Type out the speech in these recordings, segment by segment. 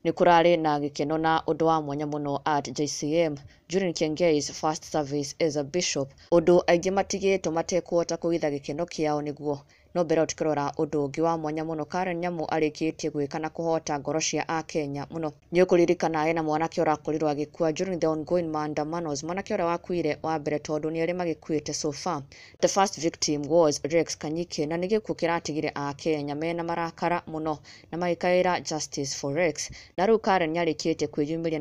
Nĩ kũrarĩ na gĩkeno na ũndũ wa mwanya mũno at JCM during Kiengei's first service as a bishop, ũndũ aingĩ matigĩtwo matekũhota kũhitha gĩkeno kĩao nĩguo. No mbere tũkĩrora ũndũ ũngĩ wa mwanya mũno Karen Nyamu arĩkĩtie gwĩka na kũhota ngoro cia akenya mũno. Nĩ ũkũririkana hena mwanake ũrakorirwo agĩkua during the ongoing maandamanos, mwanake ũrĩa wakuire wa mbere tondũ nĩ erĩ magĩkuĩte so far. The first victim was Rex Kanyike, na nĩ gĩkuũ kĩratigire akenya mena marakara mũno na magĩkaĩra justice for Rex. Na rĩu Karen nĩarĩkĩtie kwĩyumĩria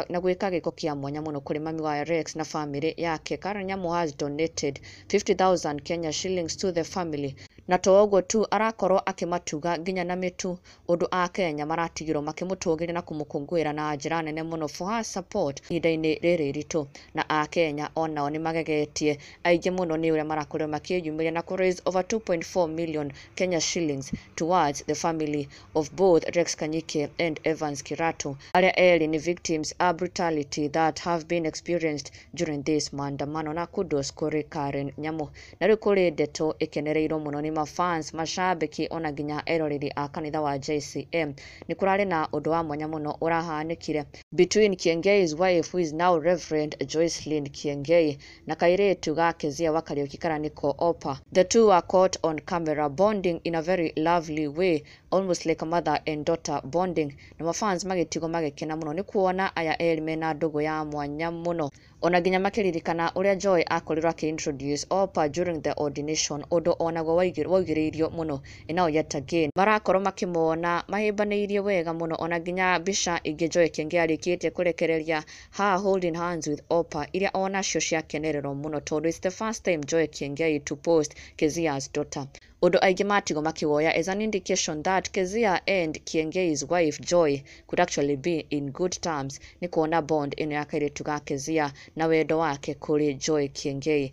na gwĩka gĩko kĩa mwanya mũno kũrĩ mami wa Rex na famĩlĩ yake. Karen Nyamu has donated 50,000 Kenya shillings to the family, na to ũguo tu, arakorwo akĩmatuga nginya na mĩtu, ũndũ akenya maratigirwo makĩmũtũgĩria na kũmũkũngũĩra na njĩra nene mũno for her support ihinda-inĩ rĩrĩ iritũ. Na akenya onao nĩ magegetie aingĩ mũno nĩ ũrĩa marakorirwo makĩyumĩria na kũ raise over 2.4 million Kenya shillings towards the family of both Rex Kanyike and Evans Kirato, arĩa erĩ nĩ victims a brutality that have been experienced during this maandamano. Na kudos kũrĩ Karen Nyamu. Na rĩu kũrĩ ndeto ĩkenereirwo mũno nĩ mafans, mashabiki, ona nginya eroreri a kanitha wa JCM. Nĩ kũrarĩ na ũndũ wa mwanya mũno ũrahanĩkire between Kiengei's wife, who is now Reverend Joycelyn Kiengei, na kairĩtu ga Kezia wa Kariuki karĩa nĩko Opa. The two were caught on camera bonding in a very lovely way, almost like a mother and daughter bonding, na mafans magĩtigwo magĩkena mũno nĩ kuona aya erĩ mena ndũgũ ya mwanya mũno, ona nginya makĩririkana ũrĩa Joy akorirwo akĩ-introduce Opa during the ordination, ũndũ onaguo waugĩrĩirio mũno. And now yet again marakorwo makĩmona mahĩmbanĩirie wega mũno, ona nginya mbica ingĩ Joy Kiengei arĩkĩtie kũrekereria her holding hands with Opa, iria onacio ciakenererwo mũno tondũ it's the first time Joy Kiengei to post Kezia's daughter, ũndũ aingĩ matigwo makĩwoya as an indication that Kezia and Kiengei's wife Joy could actually be in good terms, nĩ kuona bond ĩno ya kairĩtu ga Kezia na wendo wake kũrĩ Joy Kiengei.